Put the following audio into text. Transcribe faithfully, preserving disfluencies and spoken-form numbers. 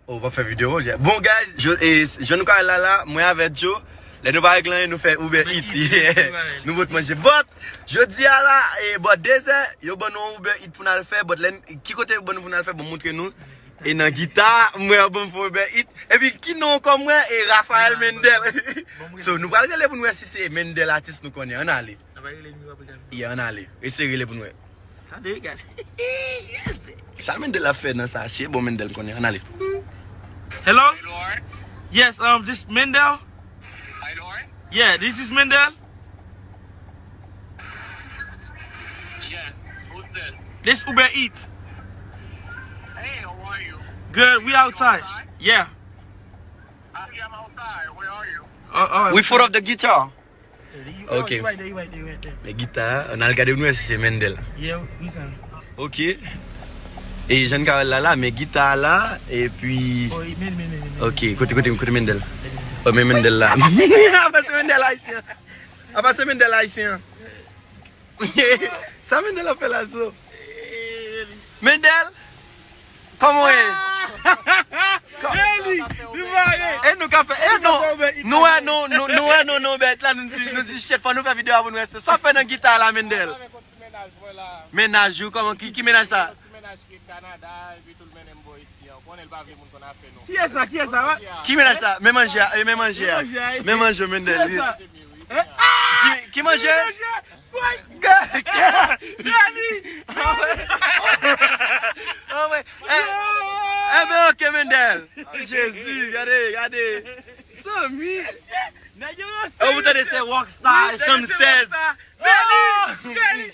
Oh, w ap fè videyo, Jè. Bon, guys, je, e, jan nou ka wè la, la, mwen avèk Joe, lè nou pa regle anyen, nou fè Uber Eats. Yeah. Nou pot manje. But, jodi a la, e, bò dezè, yo ban nou yon Uber Eats pou n al fè, but lè, ki kote yo ban nou pou n al fè, bon, montre nou. E nan gita, mwen, bon, pou Uber Eats. Epi, ki non kòm mwen, e Raphaël Mendel. So, nou pral rele pou n wè si se Mendel atis nou konnen. Ann ale. N ap rele nimewo apre. Yeah, ann ale. Eseye rele pou n wè. Tande, guys. Yes. Sa Mendel ap fè nan sa, se bon Mendel konnen. Ann ale. Hello? Yes, um, this Mendel? Yeah, this is Mendel. This Uber Eats. Good, we outside. Yeah. Oh, all right. We foot of the guitar. Ok. Men gita, ann al gade nou wè si se Mendel. Ok. E jan n ka wè l la, la, men gita la, epi. Ok, kote, kote, kote Mendel? Oh, men Mendel la. Apa se Mendel ayisyen? Apa se Mendel ayisyen? Sa Mendel ap fè la, so? Mendel? Kòman w ye? Eli, li mare. E nou ka fè, e nou, nou wè nou, nou, nou wè nou, nou bèt la, nou di, nou di, shit, fò nou fè videyo a pou nou wè sa. Sa w fè nan gita la, Mendel? Mennaj ou, kòman, ki, ki mennaj sa? Kiyès sa, kiyès sa, wa? Ki mennaj sa? Men manje a, e men manje a. Men manje, Mendel. Kiyès sa? Ki, ki manje? Anmwey. Anmwey. E, e ben, ok, Mendel. Jezi, gade, gade. Zanmi. E ou tande se rockstar, chanm sèz. Beli! Beli!